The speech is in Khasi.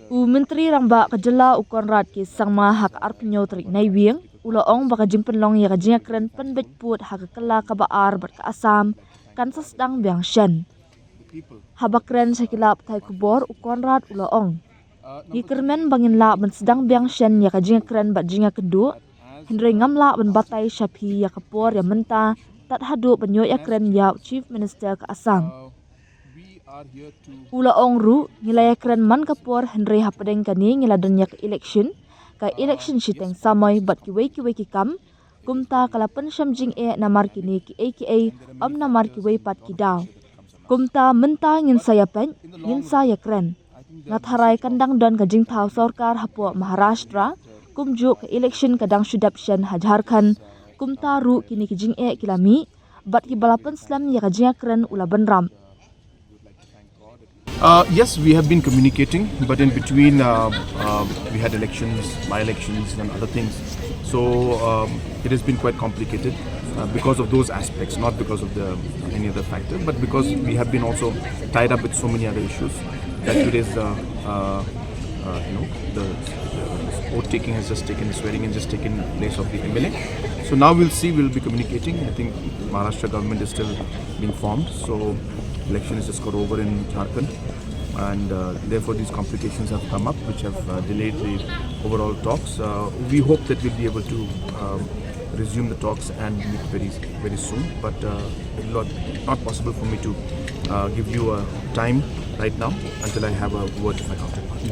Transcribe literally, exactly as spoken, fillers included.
U Myntri Rangbah ka jylla u Conrad K Sangma ha ka arphew tarik Naiwieng u la ong ba ka jingpynlong ïa ka jingïakren pynbeit pud ha ka kylla kaba ar bad ka Assam kan sa sdang biang shen. Haba kren sha ki lad pathai khubor u Conrad u la ong, ngi kyrmen ba ngin lah ban sdang biang shen ïa ka jingïakren bad jingïakynduh, hynrei ngam lah ban batai sha phi ïa ka por ïa mynta tad haduh ban ïoh ïakren ïa u Chief Minister ka Assam. U la ong ruh, ngi la ïakren man ka por hynrei hapdeng kane ngi la don ïa ka election, ka election shiteng samoi bad kiwei kiwei ki kam. Kumta ka la pynsham jingeh namar kine kiei kiei, ym namar kiwei pat ki daw. Kumta mynta ngin sa ïapeit, ngin sa ïakren. Nga tharai kan dang don ka jingthaw sorkar hapoh Maharashtra, kumjuh ka election ka dang shu dep shen ha Jharkhand. Kumta ruh kine ki jingeh ki la mih bad kiba la pynslem ïa ka jingïakren u la bynrap. Uh, yes, we have been communicating, but in between uh, uh, we had elections, by-elections, and other things. So um, it has been quite complicated uh, because of those aspects, not because of the any other factor, but because we have been also tied up with so many other issues that today's uh, uh, uh, you know the, the oath taking has just taken, the swearing in just taken place of the M L A. So now we'll see, we'll be communicating. I think Maharashtra government is still being formed, so election has just got over in Jharkhand, and uh, therefore these complications have come up, which have uh, delayed the overall talks. Uh, we hope that we'll be able to um, resume the talks and meet very very soon, but uh, it's not, not possible for me to uh, give you a time right now until I have a word with my counterpart.